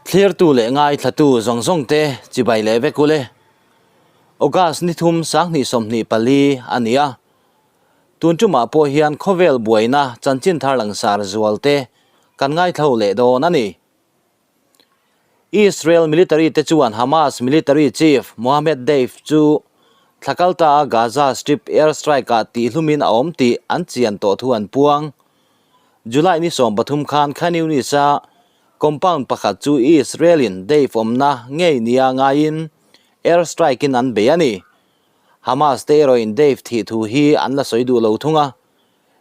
Thlirtu leh ngaithlatu zawng zawng te chibai leh vek ule. August ni thum sanghnih 24 a ni a. Tun tumah pawh hian khawvel buaina chanchin thar langsar zual te kan ngaithlo leh dawn a ni. Israel military te chuan Hamas military chief Mohammed Deif chu thla kalta a Gaza Strip air strike ah tihhlumin a awm tih an chian tawh thu an puang. July ni 13 khan Khan Younis a compound pakhat chu Israel in Deif awmna ngei nia ngaiin air strike in an bei a ni. Hamas te erawhin Deif thih thu hi an la sawi duh lo thung a.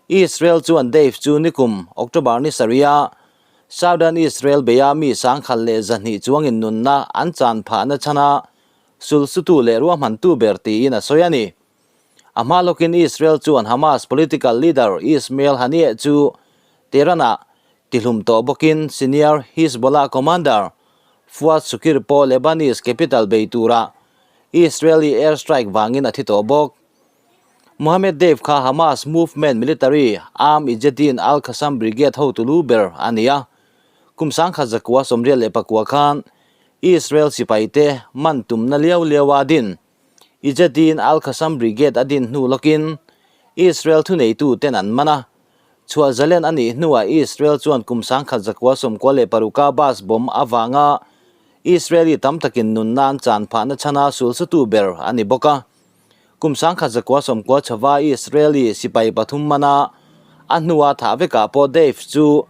Israel chuan Deif chu nikum October ni sarih a Southern Israel beia mi sangkhal leh 200 chuangin nunna an chan phahna chhana sulsutu leh ruahmantu ber tiin a sawi a ni. A hma lawkin Israel chuan Hamas political leader Ismail Haniyeh chu Tehran-ah tihlum tawh bawkin senior Hezbollah commander Fuad Shukr pawh Lebanese capital bei tura Israeli airstrike vangin a thi tawh bawk. Mohammed Deif kha Hamas movement military arm Izzeddin al-Qassam Brigade hotu lu ber a ni a. Kum 1989 khan Israel sipaite man tumna liau liau a din. Izzeddin al-Qassam Brigade a din hnu lawkin Israel thuneitu ten an man a. Chhuah zalen a nih hnuah Israel chuan kum 1996 bus bomb avanga Israeli tam takin nunna an chan phahna chhana sulsutu ber a ni bawk a. Kum 1990 chhova Israeli sipai pathum mana a hnua thah vekah pawh Deif chu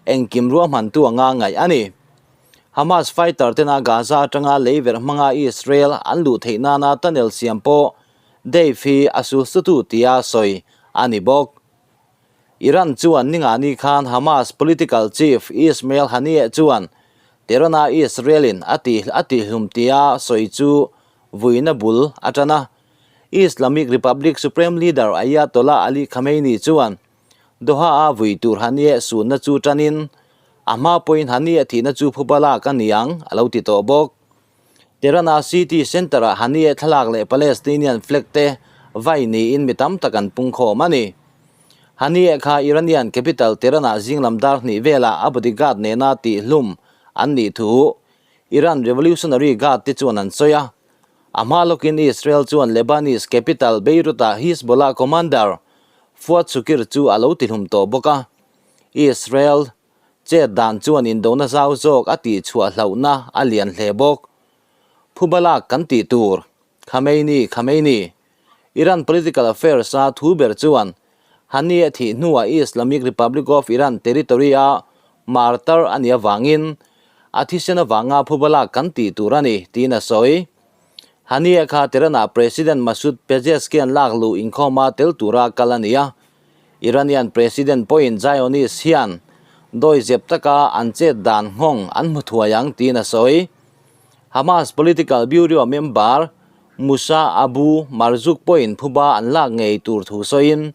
engkim ruahmantu anga ngaih a ni. Hamas fighter tena Gaza atanga leiverh hmanga Israel an luh theih nana tunnel siam pawh Deif hi a sulsutu tia sawi a ni bawk. Iran chuan ningani khan Hamas political chief Ismail Haniyeh chuan Tehran-a Israel-in a tih a tihlum tia sawi chu vuina bul a tan a. Islamic Republic Supreme Leader Ayatollah Ali Khamenei chuan Doha-a vui tur Haniyeh sunna chu tanin a hma pawhin Haniyeh thihna chu phuba lak a ni ang a lo ti tawh bawk. Tehran-a city centre-ah Haniyeh thlalak leh Palestinian flag te vai niin mi tam tak an pungkhawm a ni. Haniyeh kha Iranian capital Tehran-ah zinglam dar hnih velah a bodyguard nena tihhlum an nih thu Iran Revolutionary Guard te chuan an sawi a. A hma lawkin Israel chuan Lebanese capital Beirut-ah Hezbollah commander Fuad Shukr chu a lo tihlum tawh bawk a. Israel Chet dan chuan indona zau zawk a tihchhuah hlauhna a lian hle bawk. Phubalak kan tih tur, Khamenei, Khamenei. Iran political affairs a thu ber chuan Haniyeh thih hnuah Islamic Republic of Iran territory a martyr a nih avangin a thisen avanga phubalak kan tih tur a ni, tiin a sawi. Haniyeh kha Tehran-ah President Masoud Pezeshkian lak luh inkhawma tel tura kal a ni a. Iranian President pawhin Zionist hian dawi zep taka an chet dan nghawng an hmu thuai ang tiin a sawi. Hamas Political Bureau member Musa Abu Marzouk pawhin phuba an lak ngei tur thu sawiin,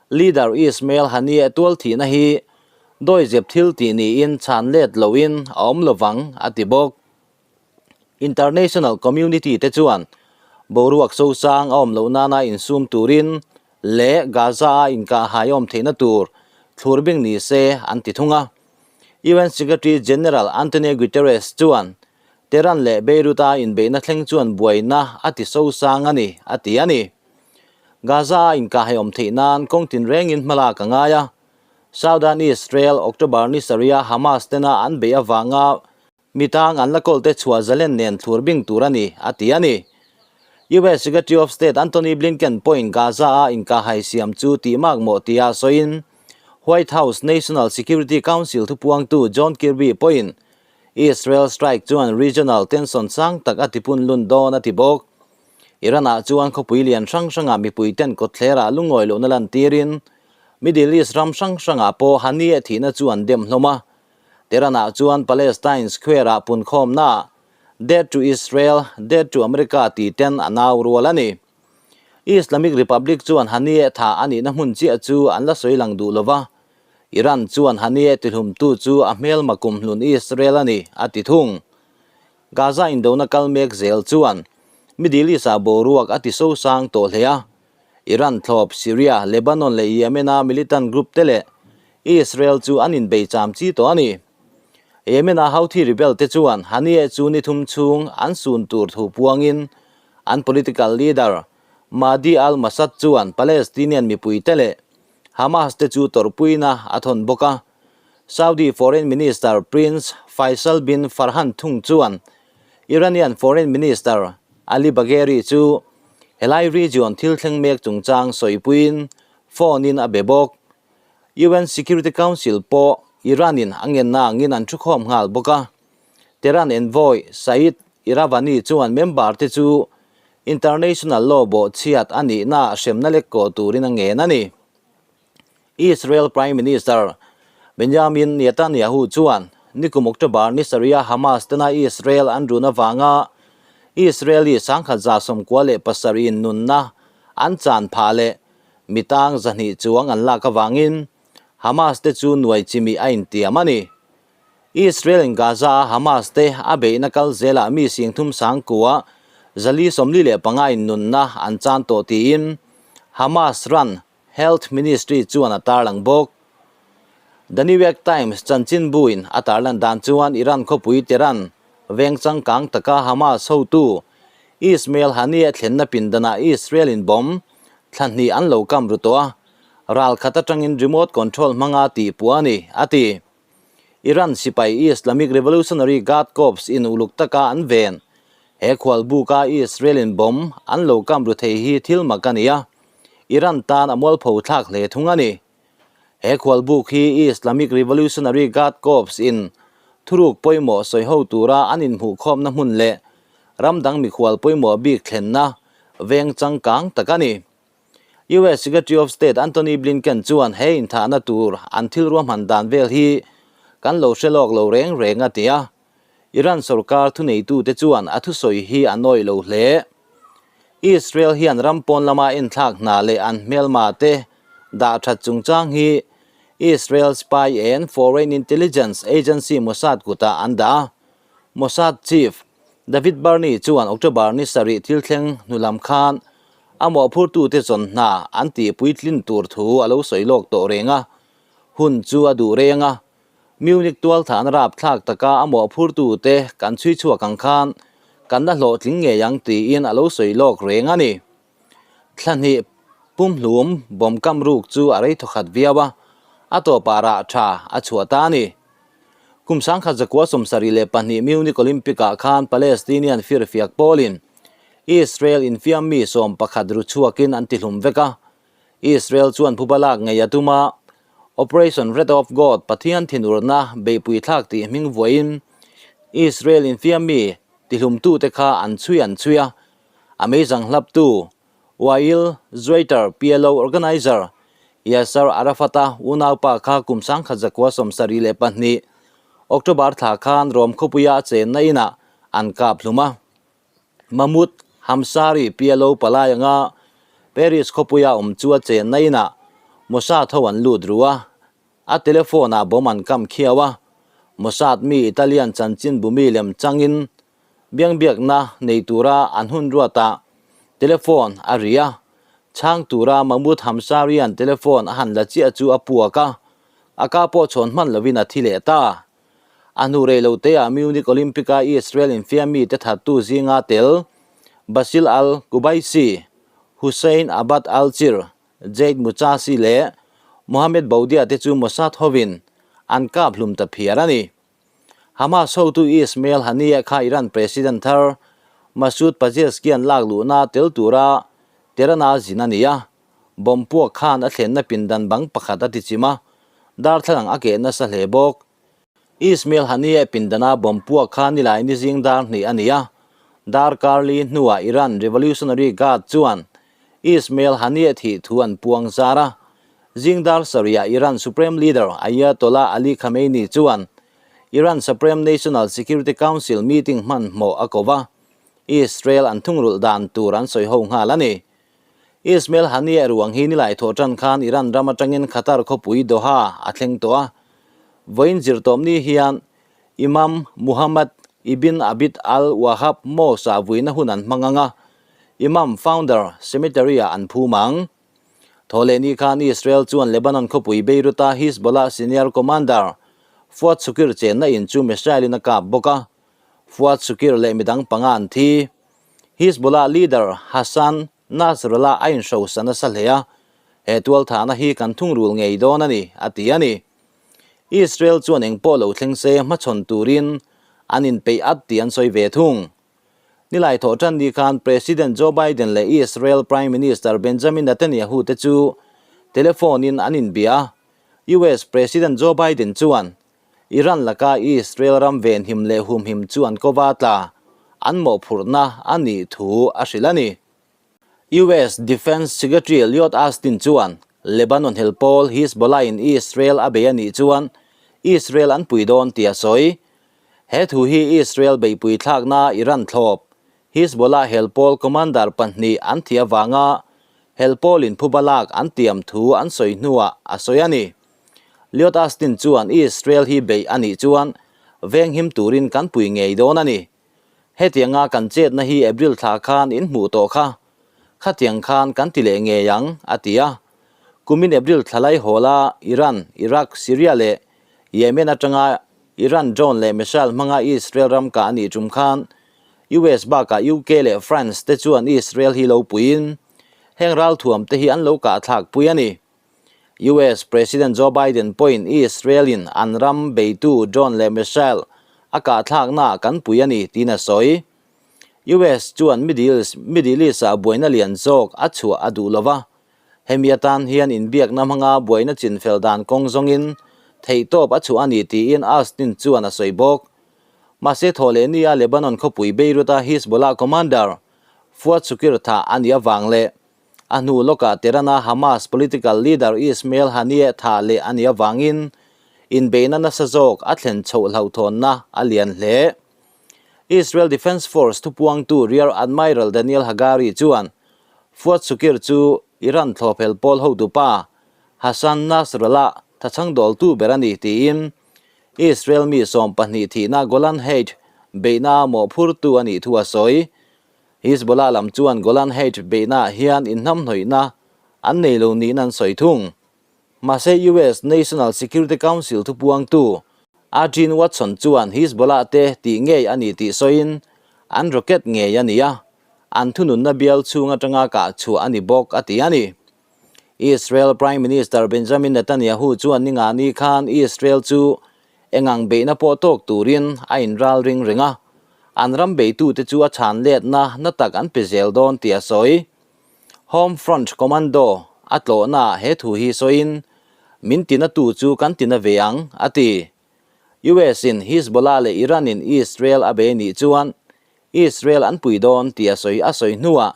Leader Ismail Haniyeh tual thihna hi dawi zep thil tih niin chhan let loin a awm lovang a ti bawk. International community te chuan boruak sosang a awm loh nana insum turin leh Gaza-a inkahhai awm theihna tur thlur bing ni se an ti thung a. UN Secretary General Antonio Guterres chuan Tehran leh Beirut-a inbeihna thleng chuan buaina a ti sosang a ni, a ti a ni. Gaza-a inkahhai awm theih nan kawng tinrengin hmalak a ngai a. Southern Israel October ni sarih-a Hamas tena an beih avanga Mi tang an la kawlte chhuah zalen nen thlur bing tur a ni, a ti a ni. US Secretary of State Antony Blinken pawhin Gaza-a inkahhai siam chu tih mak mawh tia sawiin White House National Security Council thupuangtu John Kirby pawhin Israel strike chuan regional tension sang tak a tipun lun dawn a ti bawk. Iran-ah chuan khawpui lian hrang hrangah mipuiten kawtthlerah lungawi lohna lantirin Middle East ram hrang hrangah pawh Haniyeh thihna chu an dem hlawm a. Tehran-ah chuan Palestine Square-ah punkhawmna Death to Israel, Death to America tih ten a nau rual a ni. Islamic Republic chuan Haniyeh tha a nihna hmun chiah chu an la sawi lang duh lova, Iran chuan Haniyeh tihlumtu chu a hmelma kumhlun Israel a ni, a ti thung. Gaza indona kal mek zel chuan Middle East-ah boruak a ti sosang tawh hle a, Iran thlawp Syria, Lebanon leh Yemen-a militant group te leh Israel chu an inbei cham chi tawh a ni. Yemen-a Houthi rebel te chuan Haniyeh chu ni thum chhung an sun tur thu puangin an political leader Mahdi al-Masad chuan Palestinian mipuite leh Hamas te chu tawrhpuina a thawn bawk a. Saudi Foreign Minister Prince Faisal bin Farhan thung chuan Iranian Foreign Minister Ali Bagheri chu helai region thil thleng mek chungchang sawipuiin phone-in a be bawk. UN Security Council pawh Iran-in a ngenna angin an thukhawm nghal bawk a. Tehran envoy Saeed Iravani chuan member te chu international law bawhchhiat a nihna hremna lek kawh turin a ngen a ni. Israel Prime Minister Benjamin Netanyahu chuan nikum October ni sarih-a Hamas tena Israel an run avanga Israeli 1197 in nunna an chan phah leh mi tang 200 chuang an lak avangin Hamas te chu nuai chimi a intiam a ni. Israel in Gaza a Hamas te a beihna kal zelah mi singthum sangkua 445 in nunna an chan tawh tiin Hamas ran Health Ministry chuan a tarlang bawk. The New York Times chanchinbuin a tarlan dan chuan Iran khawpui Tehran veng changkang taka Hamas hotu Ismail Haniyeh thlenna pindanah Israel in bomb thla hnih an lo kam ru tawh a, ral khat atangin remote control hmanga tih puah a ni, a ti. Iran sipai Islamic Revolutionary Guard Corps in uluk taka an ven. He khualbuka Israel in bomb an lo kam ru thei hi thil mak a ni a, Iran tan a mualpho thlak hle thung a ni. He khualbuk hi Islamic Revolutionary Guard Corps in thuruk pawimawh sawi ho tura an inhmuhkhawmna hmun leh ram dang mikhual pawimawh bik thlenna veng changkang tak a ni. US Secretary of State Antony Blinken chuan he inthahna tur an thil ruahman dan vel hi kan lo hre lawk lo reng reng a ti a. Iran sorkar thuneitute chuan a thusawi hi a nawi lo hle. Israel hian ram pawn lama enthlak hna leh an hmelma te dah that chungchang hi Israel Spy and Foreign Intelligence Agency Mossad kutah an dah a. Mossad chief David Barney chuan October ni sarih thil thleng hnu lam khan a mawhphurtute zawn hna an tih puitlin tur thu a lo sawi lawk tawh reng a, hun chu a duh reng a. Munich tualthahna rapthlak taka a mawhphurtute kan chhui chhuak ang khan kan la hlawhtling ngei ang tiin a lo sawi lawk reng a ni. Thla hnih pumhlum bawm kam ruk chu a rei thawkhat viau a, a tawpah rah tha a chhuah ta a ni. Kum 1972 Munich Olympic-ah khan Palestinian firfiak pawlin Israel infiam mi 11 ru chhuakin an tihlum vek a, Israel chuan phuba lak ngei a tum a, Operation Wrath of God, Pathian thinurna beihpui thlak tih hming vuahin Israel infiam mi tihlumtute kha an chhui an chhui a, a meizang hlaptu Wael Zwaiter, PLO organizer Yasser Arafat-a unaupa kha kum 1972 October thla khan Rome khawpuia a chenna inah an kap hlum a. Mahmoud Hamshari PLO palai anga Paris khawpuia awm chu a chenna inah Mossad ho an lut ru a, a telephone ah bomb an kam khiau a. Mossad mi Italian chanchinbu mi lem changin biangbiakna nei tura an hun ruatah telephone a ri a, chhang tura Mahmoud Hamsharian telephone a han la chiah chu a puak a, a ka pawh chhawn hman lovin a thi leh ta. A hnu rei lo teah Munich Olympic-a Israel infiam mite thattu zinga tel Basil al-Kubaisi, Hussein Abad al-Chir, Zaid Muchasi leh Mohammed Boudia te chu Mossad hovin an kap hlum ta phiar a ni. Hamas hotu Ismail Haniyeh kha Iran President thar Masoud Pezeshkian lak luhna tel tura Tehran-a zin a ni a. Bomb puak khan a thlenna pindan bang pakhat a tichim a, darthlalang a keh nasa hle bawk. Ismail Haniyeh pindana bomb puak kha nilai ni zing dar hnih a ni a, darkar li hnuah Iran Revolutionary Guard chuan Ismail Haniyeh thih thu an puang zar a. Zing dar sarihah Iran Supreme Leader Ayatollah Ali Khamenei chuan Iran Supreme National Security Council meeting hmanhmawh a ko va, Israel an thungrulh dan tur an sawi ho nghal a ni. Ismail Haniyeh ruang hi nilai thawh tan khan Iran ram atangin Qatar khawpui Doha a thleng tawh a. Vawiin zirtawpni hian Imam Muhammad ibn Abid al-Wahhab Mosque-ah vuina hun an hmang ang a, Imam Founder Cemetery-ah an phum ang. Thawhlehni khan Israel chuan Lebanon khawpui Beirut-a Hizbollah senior commander Fuad Shukir chenna in chu missile-in a kap bawk a, Fuad Shukir leh midang panga an thi. Hizbollah leader Hassan Nasrallah a inhrosa nasa hle a, he tualthahna hi kan thungrul ngei dawn a ni, a ti a ni. Israel chuan engpawh lo thleng se hmachhawn turin an inpeih at tih an sawi ve thung. Nilai thawh tan ni khan President Joe Biden leh Israel Prime Minister Benjamin Netanyahu te chu telephone in an inbia a. US President Joe Biden chuan Iran laka Israel ram venhim leh humhim chu an kova tla an mawhphurhna a nih thu a hrilh a ni. US Defence Secretary Lloyd Austin chuan Lebanon hel pawl Hizbollah in Israel a bei a nih chuan Israel an pui dawn tih a sawi. He thu hi Israel beihpui thlakna Iran thlawp Hizbollah hel pawl commander pahnih an thih avanga hel pawlin phuba lak an tiam thu an sawi hnuah a sawi a ni. Lloyd Austin chuan Israel hi beih a nih chuan venghim turin kan pui ngei dawn a ni. Hetianga kan chetna hi April thla khan in hmuh tawh kha. Khatiang khan kan ti leh ngei ang, a ti a. Kumin April thla lai hawla Iran, Iraq, Syria leh Yemen atanga Iran drone leh missile hmanga Israel ram kah a nih tum khan US bakah UK leh France te chuan Israel hi lo puiin heng ralthuam te hi an lo kah thlak pui a ni. US President Joe Biden pawhin Israel-in an ram beitu drone leh missile a kah thlaknaah kan pui a ni tiin a sawi. US chuan Middle Middle East-ah buaina lian zawk a chhuah a duh lo va, hemi atan hian inbiakna hmanga buaina chinfel dan kawng zawngin theihtawp a chhuah a ni tiin Austin chuan a sawi bawk. Mahse thawhleh nia Lebanon khawpui Beirut-a Hizbollah commander Fuad Shukir thah a nih avang leh A hnu lawkah Tehran-a Hamas political leader Ismail Haniyeh thah leh a nih avangin inbeihna nasa zawk a thlen chhoh hlauhthawnna a lian hle. Israel Defense Force thupuangtu Rear Admiral Daniel Hagari chuan Fuad Shukir chu Iran thlawhphel pawl hotupa Hassan Nasrallah thachhang dawltu ber a ni tiin Israel mi 20 thihna Golan Heights beihna mawhphurtu a nih thu a sawi. Hizbollah lam chuan Golan Heights beihnaah hian inhnamhnawihna an nei lo niin an sawi thung. Mahse US National Security Council thupuangtu Adrienne Watson chuan Hizbollah te tih ngei a ni tih sawiin an rocket ngei a ni a, an thununna bial chhung atanga kah chhuah a ni bawk a ti a ni. Israel Prime Minister Benjamin Netanyahu chuan ningani khan Israel chu engang beihna pawh tawk turin a inral ring reng a, an ram beitute chu a chhan letna na tak an pe zel dawn tih a sawi. Home Front Commando a tlawhnaah he thu hi sawiin, Min tinatu chu kan tina ve ang, a ti. US in Hizbollah leh Iran in Israel a bei nih chuan Israel an pui dawn tih a sawi a sawi hnuah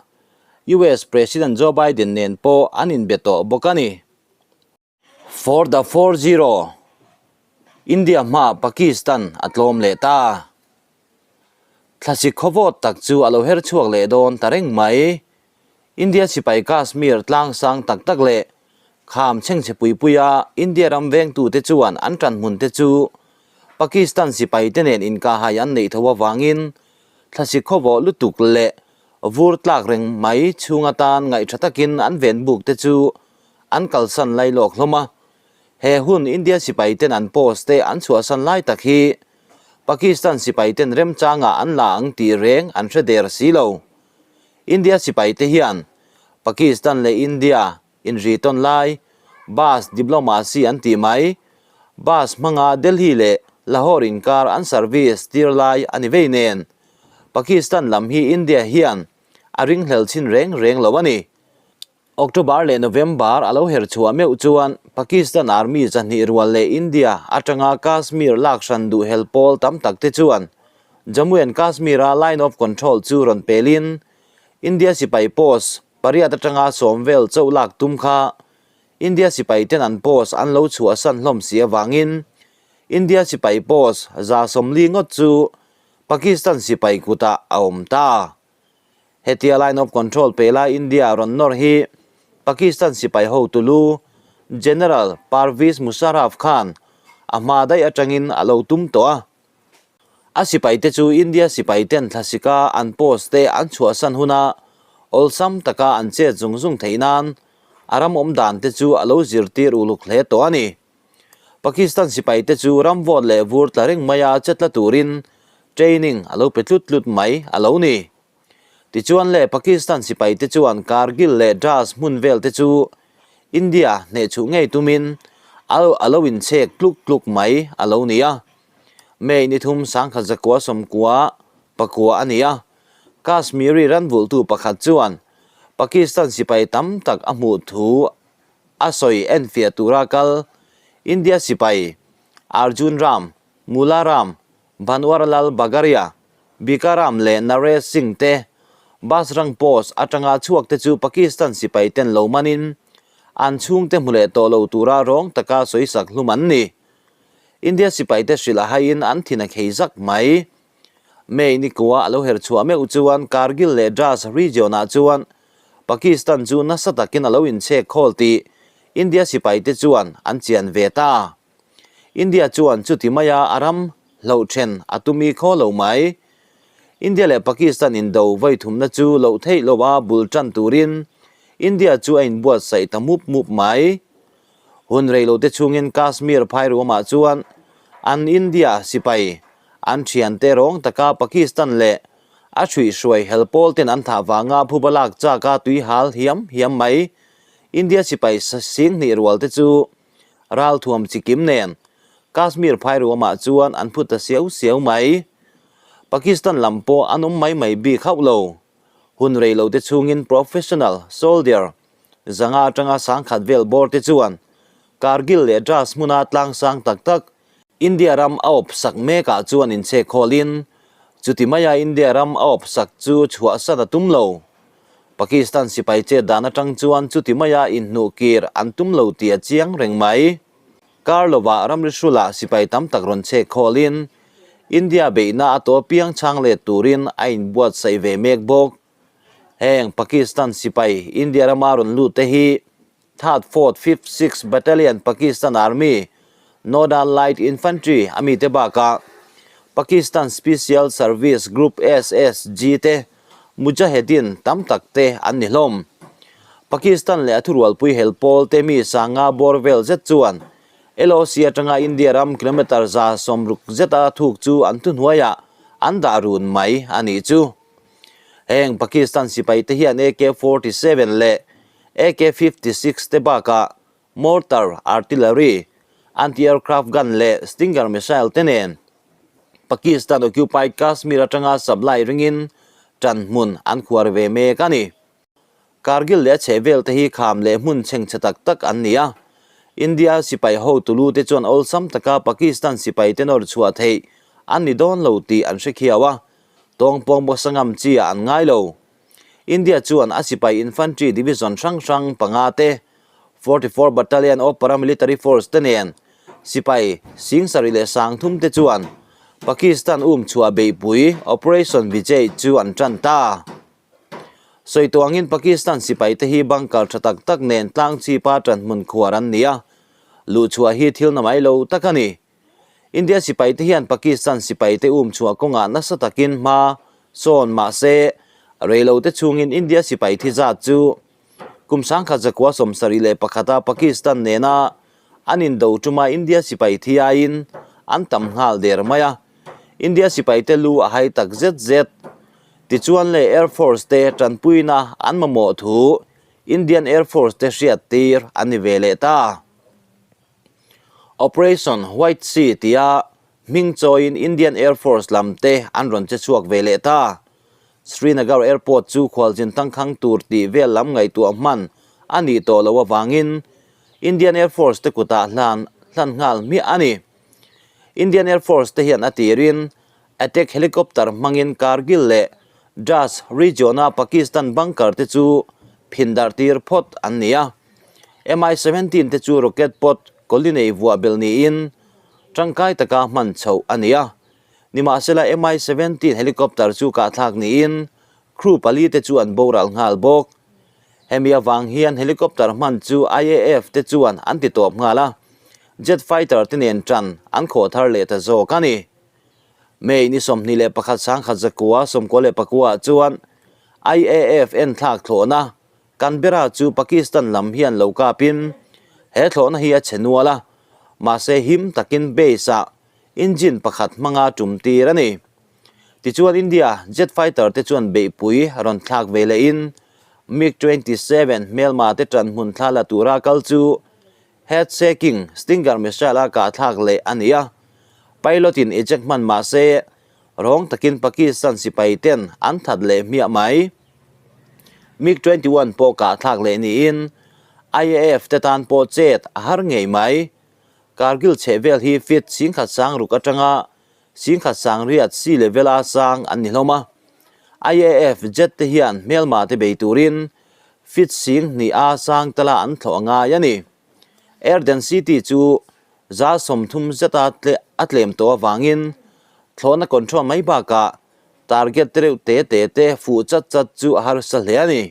US President Joe Biden nen pawh an inbe tawh bawk a ni. For the 4-0, India hmaah Pakistan a tlawm leh ta. Thlasik khawvawt tak chu a lo her chhuak leh dawn ta reng mai. India sipai Kashmir tlang sang tak tak leh kham chhengchhe pui puia India ram vengtute chuan an tanhmun te chu Pakistan sipaite nen inkahhai an neih tho avangin thlasik khawvawh lutuk leh vur tlak reng mai chhung atan ngaihtha takin an ven buk te chu an kalsan lai lawk hlawm a. He hun India sipaiten an post te an chhuahsan lai tak hi Pakistan sipaiten remchangah an la ang tih reng an hre der si lo. India sipaite hian Pakistan leh India inri tawn lai bus diplomacy an tih mai. Bus hmanga Delhi leh Lahore inkar an service tir lai a ni vei nen Pakistan lam hi India hian a ringhlel chhin reng reng lo a ni. October leh November a lo her chhuah meuh chuan Pakistan Army 200 rual leh India atanga Kashmir lak hran duh hel pawl tam tak te chuan Jammu and Kashmir-a Line of Control chu rawn pelin India sipai post pariat atanga 10 vel chauh lak tum kha India sipai ten an post an lo chhuahsan hlawm si avangin India sipai post 140 ngawt chu Pakistan sipai kutah a awm ta. Hetia Line of Control pe lai India rawn nawr hi Pakistan sipai hotu lu General Pervez Musharraf khan a hma daih atangin a lo tum tawh a. A sipaite chu India sipaiten thlasika an post te an chhuahsan huna awlsam taka an chet zung zung theih nan a ram awm dan te chu a lo zirtir uluk hle tawh a ni. Pakistan sipaite chu ram vawt leh vur tla reng maia che tla turin training a lo pe tlut tlut mai a lo ni. Tichuan le Pakistan sipaite chuan Kargil leh Dras hmun vel te chu India hnehchhuh ngei tumin a lo inchhek tluk tluk mai a lo ni a. May ni thum sangkhat zakua sawmkua pakua a ni a, Kashmiri ranvulhtu pakhat chuan Pakistan sipai tam tak a hmuh thu a sawi enfiah tura kal India sipai Arjun Ram, Mula Ram, Bhanwarlal Bagaria, Bika Ram leh Naresh Singh te Basrang Post atanga chhuak te chu Pakistan sipai ten lo manin an chhungte hmu leh tawh lo tura rawng taka sawisak hlum an ni. India sipai te hrilh a haiin an thin a khei zak mai. May ni kua a lo her chhuah meuh chuan Kargil leh Dras region ah chuan Pakistan chu nasa takin a lo inchhek khawl tih India sipai te chuan an chian ve ta. India chuan chuti maia a ram hloh then a tumi khaw lo mai. India leh Pakistan indo vawi thumna chu loh theih loha bul tan turin India chu a inbuatsaih ta mup mup mai. Hun reilote chhungin Kashmir phairuamah chuan an India sipai an thiante rawng taka Pakistan leh a hruihhruai hel pawl ten an thah vanga phuba lak chaka tui hal hiam hiam mai. India sipai singhnih rual te chu ralthuam chikim nen Kashmir phairuamah chuan an phu ta siau siau mai. Pakistan lam pawh an awm mai mai bik hauh lo. Hun reilote chhungin professional soldier zanga atanga sangkhat vel bawr te chuan Kargil leh Dras hmuna tlang sang tak tak India ram a awp sak mekah chuan inchhek khawlin chuti maia India ram a awp sak chu chhuahsan a tum lo. Pakistan sipai chet dan atang chuan chuti maia inhnuh kir an tum lo tih a chiang reng mai. Kar lovah ramri hrulah sipai tam tak rawn chhek khawlin India beihna a tawh piang chhang let turin a inbuatsaih ve mek bawk. Heng Pakistan sipai India rama rawn lut te hi Third, Fourth, Fifth, Sixth Battalion Pakistan Army, Northern Light Infantry a mite bakah Pakistan Special Service Group SSG te Mujahedin tam tak te an ni hlawm. Pakistan leh a thurualpui hel pawl te mi sanga bawr vel zet chuan LOC atanga India ram kilometre 160 zeta thuk chu an thuhnuaiah an dah run mai a nih chu. Heng Pakistan sipai te hian AK 47 leh AK 56 te bakah mortar, artillery, anti-aircraft gun leh Stinger missile te nen Pakistan occupied Kashmir atanga supply ringin tan hmun an khuar ve mek a ni. Kargil leh a chhehvel te hi kham leh hmun chhengchhe tak tak an ni a. India sipai hotu lu te chuan awlsam taka Pakistan sipai te nawr chhuah theih an ni dawn lo tih an hre khiau a, tawngpawng bawsa ngam chi ah an ngai lo. India chuan a sipai infantry division hrang hrang panga te, 44 Battalion of Paramilitary Force te nen sipai 70 leh 30 te chuan Pakistan um chhuah beihpui Operation Vijay chu an tan ta. Sawi tuangin Pakistan sipai te hi bunker tha tak tak nen tlang chhipa tan hmun khuar an ni a, luh chhuah hi thil na mai lo tak a ni. India sipai te hian Pakistan sipai te um chhuah kawngah nasa takin hma sawn mah se, reilo te chhungin India sipai thi zat chu kum 1971 a Pakistan nena an indo tuma India sipai thi aiin an tam nghal der mai a, India sipai te lu a hai tak zet zet. Tichuan le Air Force te tanpuina an mamawh thu Indian Air Force te hriat tir an ni ve leh ta. Operation White Sea tia hming chawiin Indian Air Force lam te an rawn che chhuak ve leh ta. Srinagar Airport chu khualzin tangkhang tur tih vel lam ngaihtuah hman a nih tawh loh avangin Indian Air Force te kutah hlan hlan nghal hmiah a ni. Indian Air Force te hian a tirin attack helicopter hmangin Kargil leh Dras region-a Pakistan bunker te chu phin darh tir phawt an ni a. Mi 17 te chu rocket pod kawli nei vuah bel niin tangkai taka hman chhoh a ni a. Nimahsela Mi 17 helicopter chu kahthlak niin crew pali te chu an boral nghal bawk. Hemi avang hian helicopter hman chu IAF te chuan an ti tawp nghal a, jet fighter te nen tan an khawh thar leh ta zawk a ni. May ni 21 1994 ah chuan IAF enthlak thlawhna Canberra chu Pakistan lam hian lo kapin he thlawhna hi a chhe nual a. Mahse him takin base-ah engine pakhat hmanga tum tir a ni. Tichuan India jet fighter te chuan beihpui rawn thlak ve lehin MiG 27 hmelma te tan hmun thla la tura kal chu head shaking Stinger missile a kah thlak leh a ni a. Pilot in eject hman mahse rawng takin Pakistan sipai ten an that leh hmiah mai. MiG 21 pawh kah thlak leh niin IAF te tan pawh chet a har ngei mai. Kargil chhehvel hi feet 10,000 sang ruk atanga 10,000 sang riat sea level a sang an ni hlawm a. IAF jet te hian hmelma te bei turin feet 2,000 a sang tala an thlawh a ngai a ni. Air density chu 30 zeta a tlem tawh avangin thlawhna control mai bakah target te reuh te te te fuh chat chat chu a harsa hle a ni.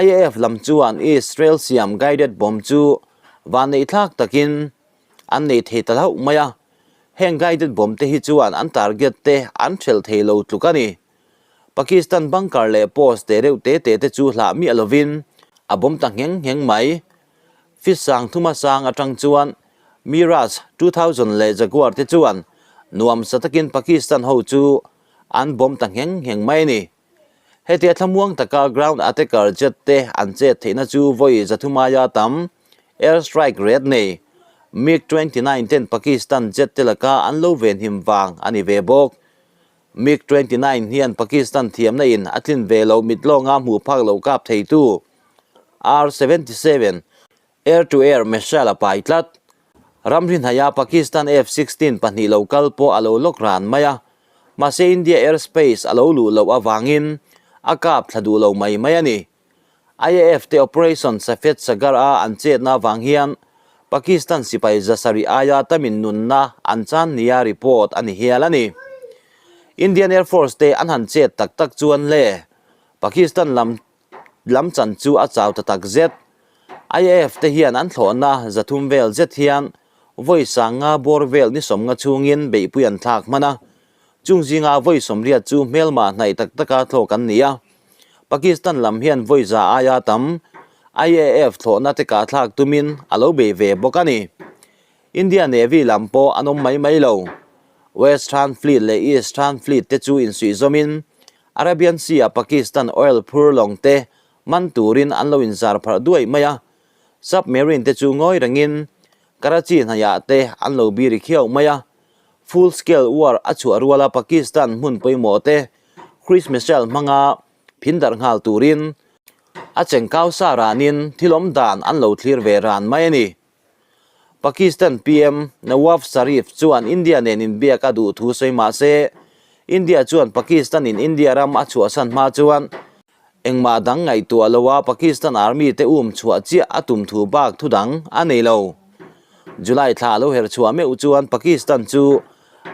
IAF lam chuan Israel siam guided bomb chu vanneih thlak takin an nei thei ta hlauh mai a, heng guided bomb te hi chuan an target te an thelh thei lo tluk a ni. Pakistan bunker leh post te reuh te te te chu hlah miah lovin a bomb ta ngheng ngheng mai. Feet sang thuma sang atang chuan Mirage 2000 leh Jaguar te chuan nuamsa takin Pakistan ho chu an bomb ta ngheng ngheng mai a ni. Hetia thlamuang taka ground attacker jet te an chet theihna chu vawi zathumaia tam air strike rate nei MiG 29 ten Pakistan jet te laka an lo venhim vang a ni ve bawk. MiG 29 hian Pakistan thiamna in a tlin ve loh mit lawnga hmuh phak loh kap theitu R-77 air-to-air missile a pai tlat. Ramri hnaia Pakistan F-16 pahnih lo kal pawh a lo lawk ran mai a, mahse India airspace a lo luh loh avangin a kap thla duh lo mai mai a ni. IAF te Operation Safed Sagar a an chetna avang hian Pakistan sipai zasarih aia tamin nunna an chan nia report a ni hial a ni. Indian Air Force te an han chet tak tak chuan le Pakistan lam Lam chan chu a chau ta tak zet. IAF te hian an thlawhna 300 vel zet hian vawi sanga bawr vel ni 50 chhungin beihpui an thlak hman a. Chung zinga vawi 80 chu hmelmah hnaih tak taka thlawk an ni a. Pakistan lam hian vawi 100 aia tam IAF thlawhna te kah thlak tumin a lo bei ve bawk a ni. India Navy lam pawh an awm mai mai lo. Western Fleet leh Eastern Fleet te chu insuihzawmin Arabian Sea-a Pakistan oil phur lawng te man turin an lo inzar pharh duai mai a, submarine te chu ngawi rengin Karachi hnaiah te an lo biri khiau mai a. Full scale war a chhuah ruala Pakistan hmun pawimawh te cruise missile hmanga phin darh nghal turin a chengkau sa ranin thil awm dan an lo thlir ve ran mai a ni. Pakistan PM Nawaf Sharif chuan India nen inbiak a duh thu sawi mah se, India chuan Pakistan in India ram a chhuahsan hma chuan engmah dang ngaihtuah loa Pakistan Army te um chhuah chiah a tum thu bak thu dang a nei lo. July thla a lo her chhuah meuh chuan Pakistan chu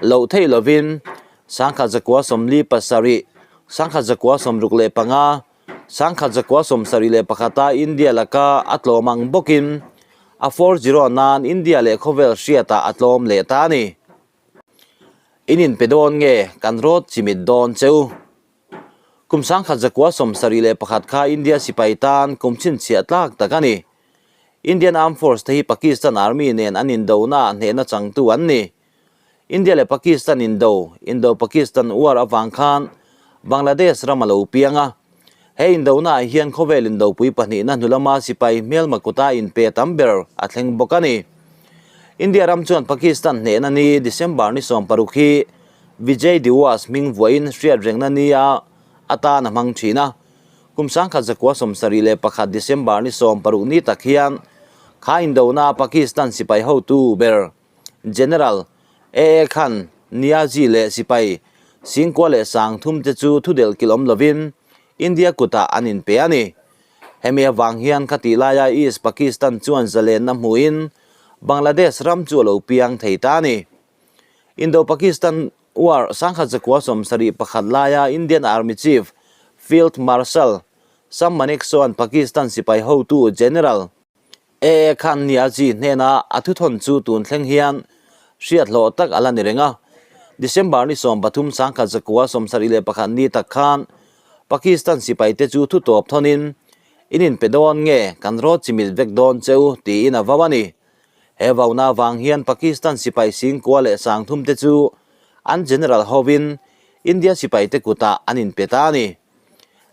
loh theih lovin 1947, 1965, 1971 a India laka a tlawm ang bawkin a 4-0 nan India leh khawvel hriatah a tlawm leh ta a ni. In inpe dawn nge kan rawt chimit dawn cheu? Kum 1971 kha India sipai tan kum chhinchhiah tlak tak a ni. Indian Armed Force te hi Pakistan Army nen an indona hnehna changtu an ni. India leh Pakistan indo, Indo-Pakistan War avang khan Bangladesh ram a lo piang a. He indona ah hian khawvel indopui pahnihna hnu lama sipai hmelma kuta inpe tam ber a thleng bawk a ni. India ram chuan Pakistan hnehna ni December ni 16 hi Vijay Diwas hming vuahin hriat rengna ni a atan a hmang thin a. Kum 1971 December ni 16 ni tak hian kha indona Pakistan sipai hotu ber General AA Khan Niazi leh sipai 50,000 leh 3000 te chu thudelh kilh awm lovin India kutah an inpe a ni. Hemi avang hian khatih laia East Pakistan chuan zalenna hmuhin Bangladesh ram chu a lo piang thei ta a ni. Indo-Pakistan War 1971 laia Indian Army Chief Field Marshal Sam Manekshaw-a'n Pakistan sipai hotu General AA Khan Niazi hnena a thuthawn chu tun thleng hian hriat hlawh tak a la ni reng a. December ni 13 1971 ni tak khan Pakistan sipaite chu thu tawp thawnin, In inpe dawn nge kan rawt chimit vek dawn cheu tiin a vau a ni. He vauna avang hian Pakistan sipai singkua leh sangthum te chu an general hovin India sipaite kutah an inpe ta a ni.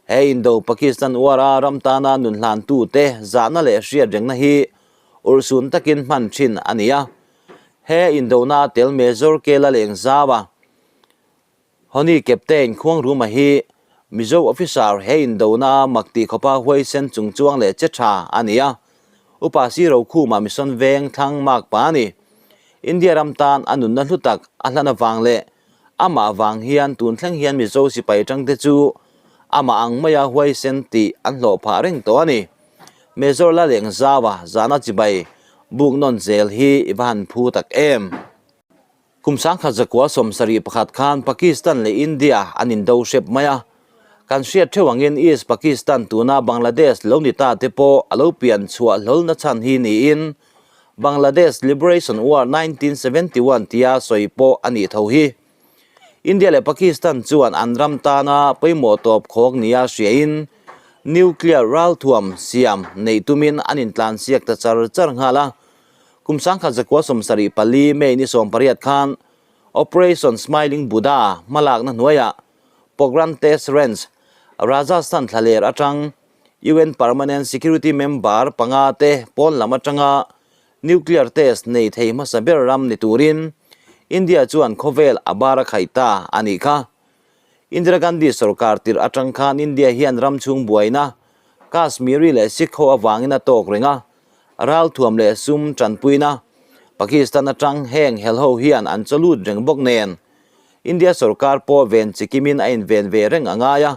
He indo Pakistan uara ram tana nun hlantute zahna leh hriat rengna hi urhsun takin hman thin a ni a. He indona a tel Major Kela leng zau a. Honi Captain Khuangruma hi Mizo officer he indona mak tih khawpa huaisen chungchuang leh che tha a ni a. Upa Si Rokhuma mission veng thlang mak pa a ni. India ram tan a nunna hlu tak a hlan avang leh amah vang hian tun thleng hian Mizo sipai tangte chu amah ang maia huaisen tih an hlawh phah reng tawh a ni. Major Laleng Zaua zahna chibai buk nawn zel hi i va han phu tak em? Kum sangkhat zakua 71 khan Pakistan leh India an indo hrep mai a. Kan hriat theuh angin East Pakistan tuna Bangladesh lo ni ta te pawh a lo pian chhuah hlawlna chhan hi niin Bangladesh Liberation War 1971 tia sawi pawh a nih tho hi. India leh Pakistan chuan an ram tana pawimawh tawp khawk nia hriain nuclear ralthuam siam neih tumin an intlansiak ta char char nghal a. Kum 1974 May ni 18 khan Operation Smiling Buddha hmalakna hnuaiah Pokhran Test Range, Rajasthan thlaler atang UN Permanent Security Member panga te pawn lam atanga nuclear test nei thei hmasa ber ram ni turin India chuan khawvel a bar a khaih ta a nih kha. Indira Gandhi sorkar tirh atang khan India hian ram chhung buaina Kashmiri leh Sikh ho avangin a tawk reng a, ralthuam leh sum tanpuina Pakistan atang heng hel ho hian an chawlut reng bawk nen India sorkar pawh ven chikimin a inven ve reng a ngai a,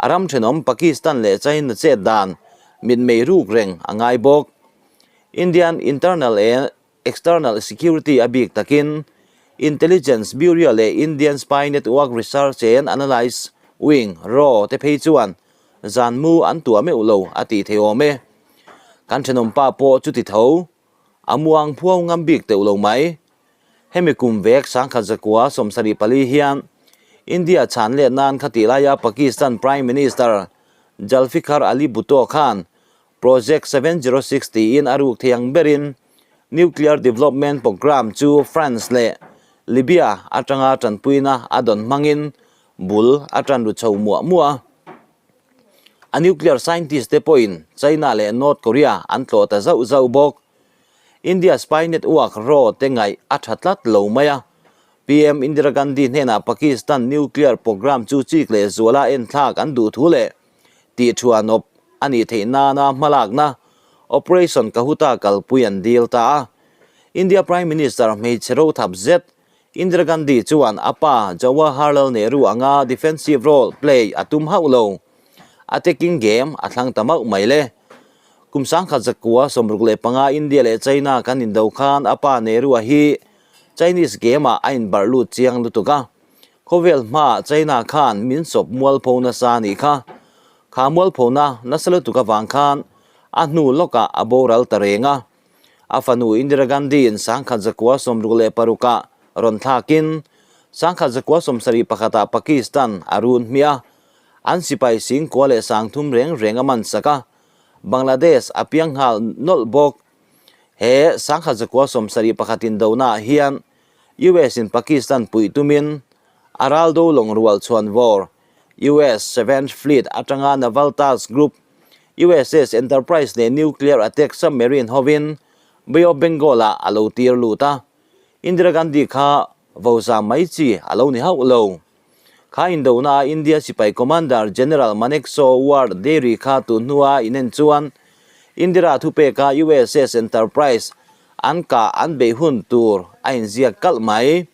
A ram thenawm Pakistan leh China chet dan mitmei ruk reng a ngai bawk. Indian Internal and External Security a bik takin Intelligence Bureau leh Indian Spy Network Research and Analyse Wing, raw, te phei chuan zan mu an tuah meuh lo a tih thei awm e. Kan thenawm pa pawh chuti tho a muang phuau ngam bik teuh lo mai. Hemi kum vek 1974 hian India chhan let nan khatih laia Pakistan Prime Minister Zulfikar Ali Bhutto khan Project 706 tiin a ruk thei ang berin Nuclear Development Programme chu France leh Libya atanga tanpuina a dawn hmangin bul a tan ru chho muah muah a. A nuclear scientist te pawhin China leh North Korea an tlawh ta zauh zauh bawk. India spy network raw te ngaih a tha tlat lo mai a. PM Indira Gandhi hnenah Pakistan nuclear programme chu chik leh zuala enthlak an duh thu leh tih thuanawp a nih theih nana hmalakna Operation Kahuta kalpui an dil ta a. India Prime Minister hmeichhe rothap zet Indira Gandhi chuan a pa Jawaharlal Nehru anga defensive role play a tum hauh lo. Attacking game a thlang ta mauh mai le. Kum 1965 India leh China kan indo khan a pa Nehru-a hi Chinese game-ah a inbarh lut chiang lutuk a. Khawvel hmaah China khan min sawp mualpho nasa a nih kha. Kha mualphona nasa lutuk avang khan a hnu lawkah a boral ta reng a. A fanu Indira Gandhi-in 1966-ah rawn thlakin 1971-ah Pakistan a run hmiah a, an sipai singkua leh sangthum reng reng a man sak a, Bangladesh a piang nghal nawlh bawk. He 1971 indonaah hian US-in Pakistan puih tumin a raldo lawng rual chhuan vawr US Seventh Fleet atanga Naval Task Group USS Enterprise leh Nuclear Attack Submarine hovin Bay of Bengal-ah a lo tir lut a, Indira Gandhi kha voza mai chi a lo ni hauh lo. Kha indona a India sipai Commander General Manekshaw War Dairy kha tun hnua inen chuan Indira thupeka USS Enterprise an kah an beih hun tur a inziak kalh mai.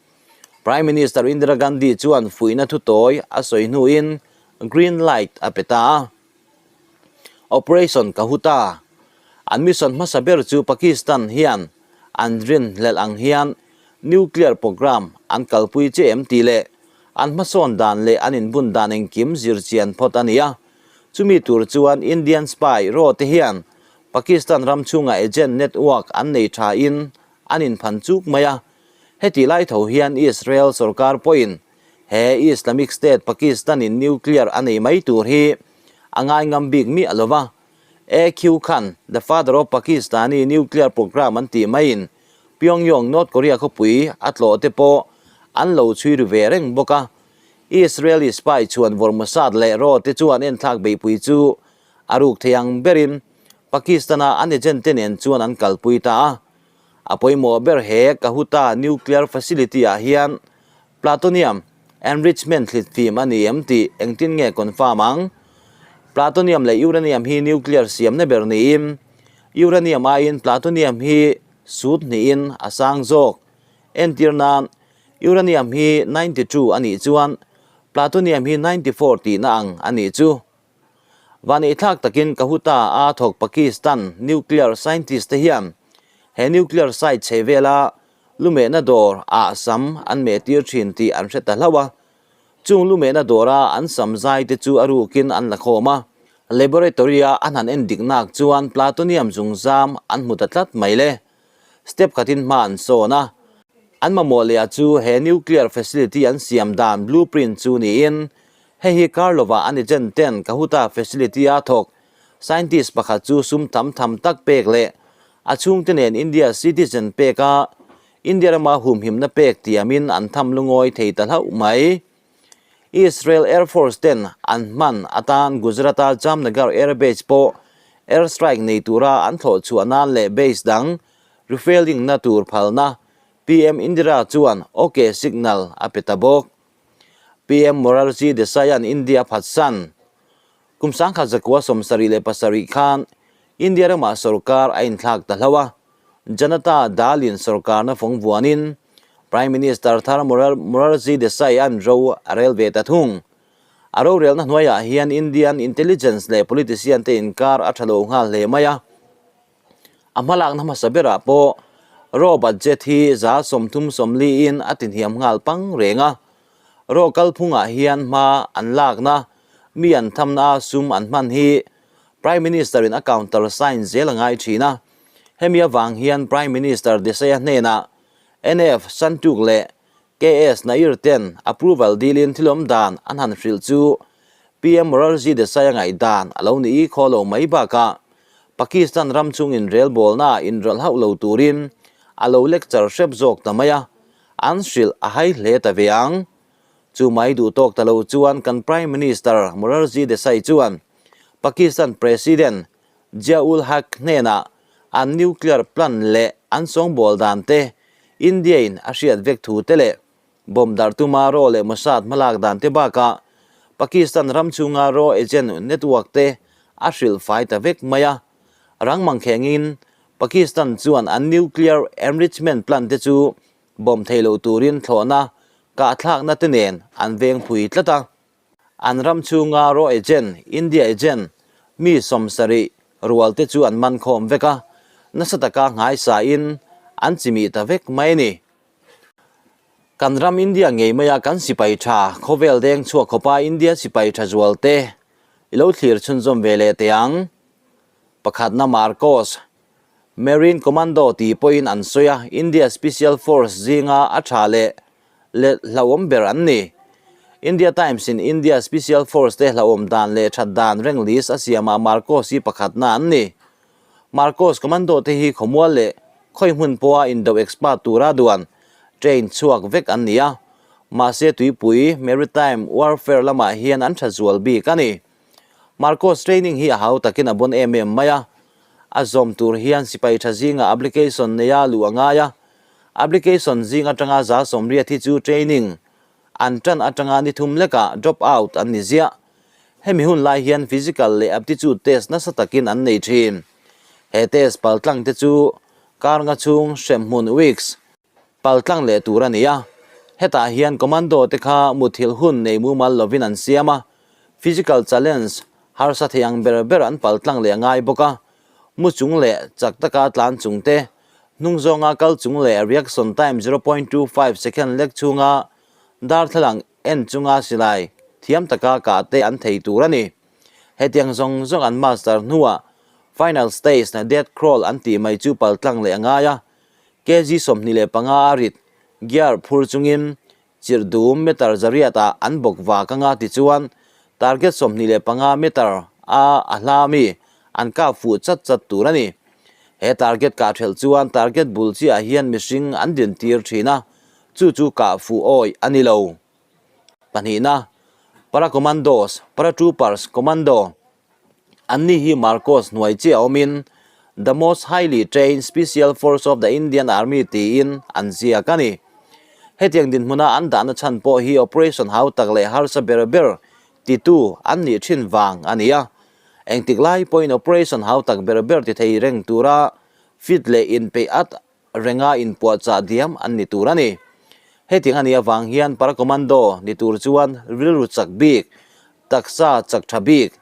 Prime Minister Indira Gandhi chuan fuihna thutawi a sawi hnuin green light a pe ta a. Operation Kahuta an mission hmasa ber chu Pakistan hian an rinhlelh ang hian nuclear programme an kalpui che em tih leh an hmasawn dan leh an inbun dan engkim zir chian phawt a ni a. Chumi tur chuan Indian spy raw te hian Pakistan ram chhunga agent network an nei tha in an inphan chuk mai a. Heti lai tho hian Israel sorkar pawhin he Islamic State Pakistan-in nuclear a nei mai tur hi a ngaingam bik miah lo va. AQ khan The Father of Pakistani Nuclear Programme an tih maiin. Pyongyang, North Korea khawpui a tlawh te pawh an lo chhui ru ve reng bawk a. Israeli spy chhuan vawrh Mossad leh raw te chuan enthlak beihpui chu a ruk thei ang berin Pakistan-a an agent te nen chuan an kalpui ta a. A pawimawh ber he Kahuta nuclear facility-ah hian Plutonium enrichment thlit fim a ni em tih engtin nge confirm ang? Plutonium leh uranium hi nuclear siamna ber niin uranium aiin plutonium hi sut hnihin a sang zawk. Entir nan, uranium hi 92 a nih chuan plutonium hi 94 tihna ang a nih chu. Vaneihthlak takin Kahuta a thawk Pakistan nuclear scientist te hian he nuclear site chhe vela lumehna dawr ah sam an meh tir thin tih an hre ta hlauh a. Chung lumehna dawra an sam zai te chu a rukin an la khawm a. Laboratory a an han en dik nak chuan plutonium zungzam an hmu ta tlat mai le. Step khatin hma an sawn a. An mamawh leh a chu he nuclear facility an siam dan blueprint chu niin Hei hi kar lovah an agent ten Kahuta facility a thawk scientist pakhat chu sum tam tham tak pek leh a chhungte nen India citizen pek a India rama humhimna pek tiamin an tham lungawi thei ta hlauh mai. Israel Air Force ten an hman atan Gujarat-a Jamnagar Air Base pawh air strike nei tura an thlawh chhuah nan leh base dang refueling na tur phalna PM Indira chuan ok signal a pe ta bawk. PM Morarji Desai-a'n India phatsan kum 1977 khan India ramah sorkar a inthlak ta hlauh a, Janata Dal-in sorkarna fawng vuanin Prime Minister thar Morarji Desai-a'n ro a rel ve ta thung. A rorelna hnuaiah hian Indian intelligence leh politician te inkar a tha lo nghal hle mai a. A hmalakna hmasa berah pawh Raw budget hi 30 40 in a tinhiam nghal pang reng a. Raw kalphungah hian hma an lakna, mi an thamna a sum an hman hi Prime Minister in a counter sign zel a ngai thin a. Hemi avang hian Prime Minister Desai-a hnenah NF Santuk leh KS Nair ten approval dilin thilawm dan an han hrilh chu PM Morarji Desai a ngaihdan a lo ni i khaw lo mai bakah Pakistan ram chungin relbawlna inrawlh hauh lo turin a lo lecture hrep zawk ta mai a, an hrilh a hai hle ta ve ang. Chu mai duh tawk ta lo chuan kan Prime Minister Morarji Desai chuan Pakistan President Zia-ul-Haq hnenah an nuclear plant leh an sawngbawl dan te India-in a hriat vek thu te leh bomb darh tuma raw leh Mossad hmalak dan te bakah Pakistan ram chhunga raw agent network te a hrilh fai ta vek mai a. Rang mangkhengin Pakistan chuan an nuclear enrichment plant te chu bomb thei lo turin thlawhna kahthlakna te nen an veng phui tlat a. An ram chhunga raw agent, India agent, mi 70 rual te chu an man khawm vek a, nasa taka nghaisain an chimih ta vek mai a ni. Kan ram India ngei maia kan sipai tha khawvel deng chhuak khawpa India sipai tha zual te i lo thlir chhunzawm ve leh teh ang. Pakhatna Marcos, Marine Commando tih pawhin an sawi a, India Special Force zinga a tha leh leh hlauhawm ber an ni. India Times in India Special Force te hlauhawm dan leh that dan rank list a siamah Marcos hi pakhatna an ni. Marcos Commando te hi khawmual leh khawi hmun pawha indo expert tura duan train chhuak vek an ni a, mahse tuipui maritime warfare lamah hian an tha zual bik a ni. Marcos training hi a hau takin a bon em em mai a, a zawm tur hian sipai tha zinga application neia luh a ngai a, application zing atanga 80 hi chu training an tan atanga ni thum lekah drop out an ni ziah. Hemi hun lai hian physical leh aptitude test nasa takin an nei thin. He test paltlang te chu kar nga chhung hremhmun weeks paltlang leh tur a ni a. Hetah hian commando te kha muthilh hun nei mumal lovin an siam a, physical challenge harsa thei ang ber ber an paltlang leh a ngai bawk a. Mu chung leh chak taka tlan chung te, hnung zawnga kal chung leh reaction time 0.25 second lek chhunga darthlalang en chunga silai thiam taka kah te an thei tur a ni. Hetiang zawng zawng an master hnuah final stage na death crawl an tih mai chu paltlang leh a ngai a, kg 25 a rit gear phur chungin chirh dum meter 800 ah an bawk vak anga tichuan target 25 meter a a hla mi an kap fuh chat chat tur a ni. He target kah ṭhelh chuan target bul chiah hian mihring an dintir ṭhin a, chu chu kah fuh awih a ni lo. Pahnihna, Para-Commandos, Paratroopers, Commando, Anni hi Marcos hnuai chiah awmin The most highly trained special force of the Indian Army tiin an ziak a ni. Hetiang dinhmuna an dahna chhan pawh hi operation hau tak leh harsa ber ber titu an nih thin vang a ni a. Engtik lai pawhin operation hau tak ber ber ti thei reng tura fit leh inpeih at renga inpuahchah diam an ni tur a ni. Hetiang a nih avang hian Para-Commando ni tur chuan rilru chak bik, taksa chak tha bik,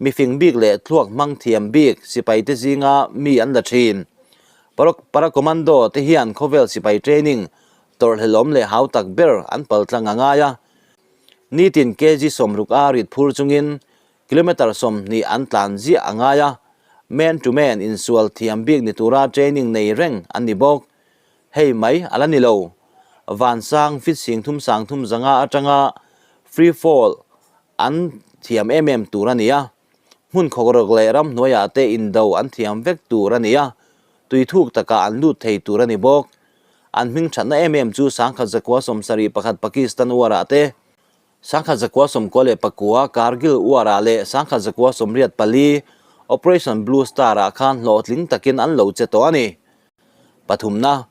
mifing bik leh thluak hmang thiam bik sipai te zinga mi an la thin. Para-Commando te hian khawvel sipai training tawrhhlelawm leh hau tak ber an paltlang a ngai a. Nitin kg 60 a rit phur chungin Kilometre 20 an tlan ziah a ngai a, man to man insual thiam bik ni tura training nei reng an ni bawk. Hei mai a la ni lo. Vansang fit sing thum sang thum zanga atanga free fall an thiam em em tur a ni a. Hmun khawkrawk leh ramhnuaiah te indo an thiam vek tur a ni a, tui thuk takah an lut thei tur a ni bawk. An hming thatna em em chu 1971 Pakistan War-ah te, 1994 Kargil War-ah leh 1984 Operation Blue Star-ah khan hlawhtling takin an lo che tawh a ni. Pathumna,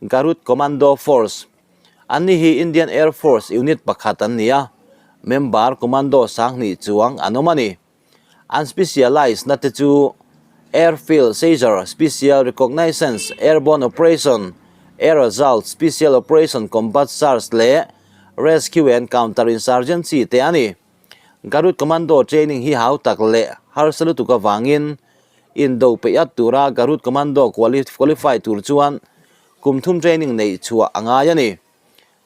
Garud Commando Force. Anni hi Indian Air Force unit pakhat an ni a, member commando 2000 chuang an awm a ni. An specialise na te chu Airfield Seizure, Special Reconnaissance, Airborne Operation, Air Assault, Special Operation Combat Search leh Rescue and Counter Insurgency te a ni. Garud Commando training hi hau tak leh harsa lutuk avangin indo peih at tura Garud Commando qualify tur chuan kum thum training neih chhuah a ngai a ni.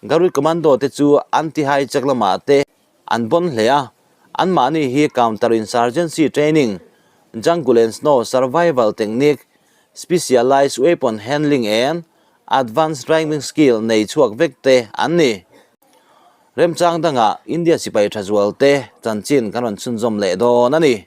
Garud Commando te chu anti-hijack lamah te An bon hle a, anmahni hi Counter Insurgency Training, Jungle and Snow Survival Technique, Specialised Weapon Handling and Advanced Driving Skill nei chhuak vek te an ni. Remchang dangah India sipai tha zual te chanchin kan rawn chhunzawm leh dawn a ni.